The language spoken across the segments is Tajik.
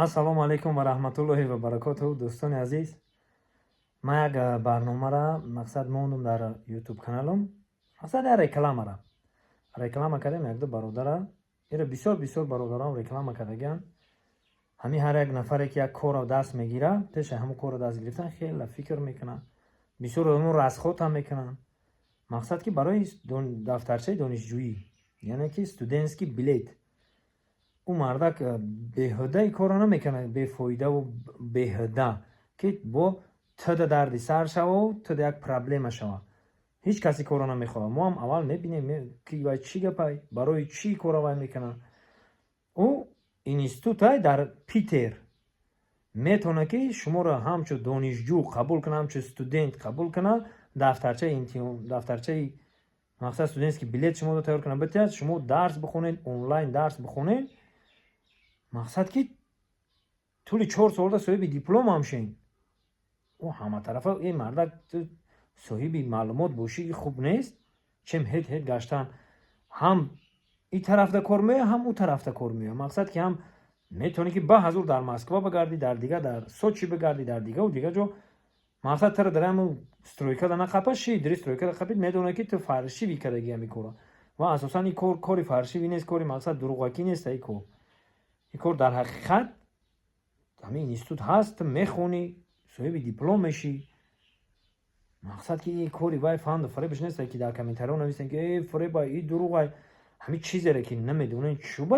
Ассалому алайкум ва раҳматуллоҳи ва баракотуҳ, дӯстони азиз. Ман як барномара мақсад мондум дар ютуб каналам, мақсад як рекламара реклама кардем якду бародара. Иро бисёр бисёр бародарам реклама кардагианд. Ҳамин ҳар як нафаре, ки як корро даст мегира, пеши ҳамон корро даст гирифтан хеле фикр мекунад, бисёр одамо расход ҳам мекунанд. Мақсад, ки барои дафтарчаи донишҷӯӣ, яъне ки студентский билет, ӯ мардак беҳудаи корро намекунад, бефоидаву беҳуда, ки бо туда дарди сар шаву туда як проблема шава. Ҳеҷ касе корро намехоҳад. Мо ҳам аввал мебинем, ки вай чӣ гапай, барои чӣ корро вай мекунад. Ӯ институтай дар Питер метавонад, ки шуморо ҳамчун донишҷӯ қабул кунад, ҳамчун студент қабул кунад, дафтарчаи имтиҳон, дафтарчаи мақсад студентский билет шуморо тайёр кунад, битиҳад, шумо дарс бихонед, онлайн дарс бихонед. Мақсад, ки тӯли 4 солда соҳиби диплом ҳам шен. Ӯ ҳаматарафа ин мардак соҳиби маълумот бошӣ, хуб нест, чем ҳет ҳет гаштан. Ҳам ин тарафта кор меояд, ҳам ӯ тарафта кор меояд. Мақсад, ки ҳам метавонӣ, ки ба ҳазур дар Москва багардӣ, дар дига, дар Сочи багардӣ, дар дигаву дига ҷо. Мақсад, тара дар ҳамн стройкада нақапа, ши дири стройкада қапид, медонад, ки ту фальшивый кардагӣ ҳамин корро. Ва асосан ин кор кори фальшивый нест, кори мақсад дурӯғакӣ нест. Ин кор, ин кор дар ҳақиқат ҳамин институт ҳаст, ту мехонӣ, соҳиби диплом мешӣ. Мақсад, ки ин кори вай фанду фаребаш нест, ки дар комментариҳо нависем, ки э, фреба, и дурӯғай. Ҳамин чизере, ки намедонем, чӯба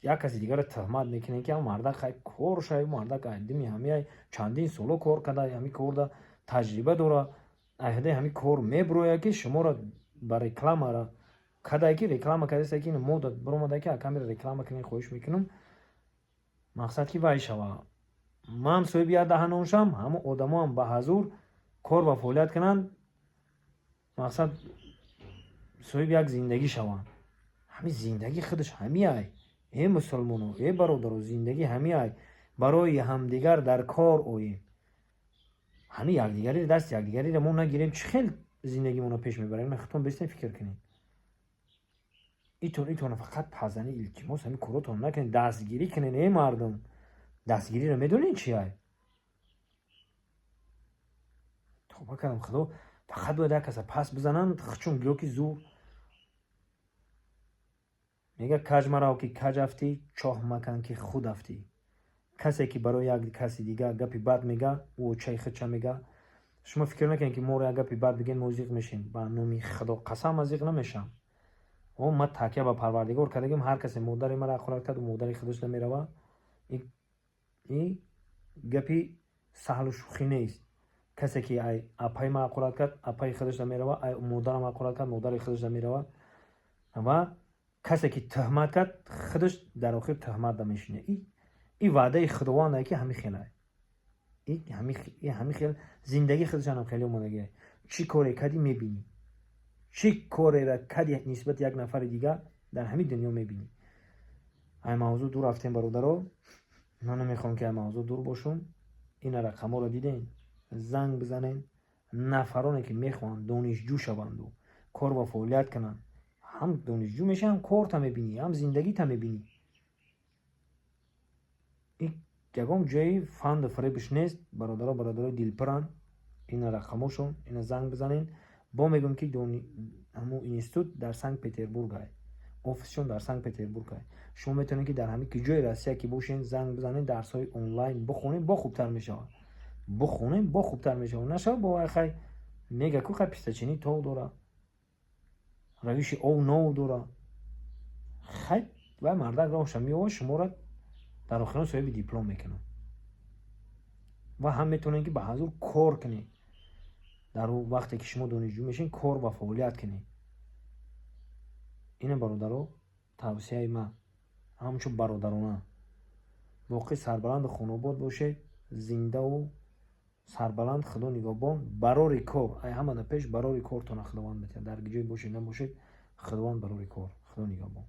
як каси дигарро туҳмат мекунем, ки ҳам мардак хай коршай, мардак айдими ҳамиай, чандин соло кор карда, ҳамин корда таҷриба дора, айҳдаи ҳамин кор мебурояд, ки шуморо ба рекламара кадай, ки реклама кардааст, ки мода биромада, ки акамира реклама кунед, хоҳиш мекунам. Мақсад, ки вай шава, ман соҳиби як даҳанон шам, ҳамон одамоам ба ҳазур кор ва фаъолият кунанд, мақсад, соҳиби як зиндагӣ шаванд. Ҳамин зиндагӣ худаш ҳамиай. Э мусулмоно, э бародаро, зиндагӣ ҳамиай. Барои ҳамдигар дар кор оем. Ҳамин якдигари дасти якдигариро мо нагирем, чӣ хел зиндагимонро пеш мебарем? Худтон бестен, фикр кунед. Итон итона фақат пазани, илтимос, ҳамин коротон накунед, дастгирӣ кунед. Э мардум, дастгириро медонед чи ай? Тоба кардам, худо, фақат бояд як каса пас бизананд, чун гӯё ки зур мега: «Каҷ марав, ки каҷ афтӣ, чоҳ макан, ки худ афтӣ». Касе, ки барои як каси дига гапи бад мега, ӯ очаи худша мега. Шумо фикр накунед, ки моро як гапи бад бигӯед, мо зиқ мешем. Ба номи Худо қасам, ман зиқ намешавам. О, ман такя ба Парвардигор кардагим. Ҳар касе модари мара ҳақорат кард, модари худаш намерава. И гапи саҳлу шӯхӣ нест. Касе, ки ай апаи ма ҳақорат кард, апаи худаш намерава, ай модарам ҳақорат кард, модари худаш намерава. Ва касе, ки туҳмат кард, худаш дар охир туҳмат дамешина. И ваъдаи Худовандае, ки ҳамин хелай, ҳамин хел зиндагӣ худашанам хеле омодагиай. Чӣ коре кардӣ, мебинӣ. Чӣ корера кардӣ нисбати як нафари дигар, дар ҳамин дунё мебинӣ. Ай мавзӯъ дур рафтем, бародаро. Ман намехоҳам, ки ай мавзӯъ дур бошум. Ина рақамҳоро дидем, занг бизанед. Нафароне, ки мехоҳанд донишҷӯ шаванду кор ва фаъолият кунанд, ҳам донишҷӯ мешавӣ, ҳам корта мебинӣ, ҳам зиндагита мебинӣ. Ягон ҷои фанду фаребиш нест, бародаро. Бародарои дилпиранд, ина рақамошон, ина занг бизанед. Бо мегӯям, ки ҳамун институт дар Санкт Петербург ай, офисшон дар Санкт Петербург ай. Шумо метавонед, ки дар ҳамин ки ҷои Россия ки бошед, занг бизанед, дарсҳои онлайн бихонед, бо хубтар мешавад. Бихонем, бо хубтар мешавад. Нашавад, бо вай хай мега ку, хай пистачинӣ тов дора, равиши ов нов дора. Хай вай мардак роҳша меова, шуморо дар охирон соҳиби диплом мекунад. Ва ҳам метавонед, ки ба ҳазур кор кунед. Дар вақте ки шумо донишҷӯ мешед, кор ва фаъолият кунед. Ина, бародаро, тавсияи ман ҳамчун бародарона. Боқӣ сарбаланду хонобод бошед, зиндаву сарбаланд, Худо нигоҳбон. Барори кор, ай ҳамада пеш барори кортона Худованд метиҳад. Дар ҷое бошед, набошед, Худованд барори кор. Худо нигоҳбон.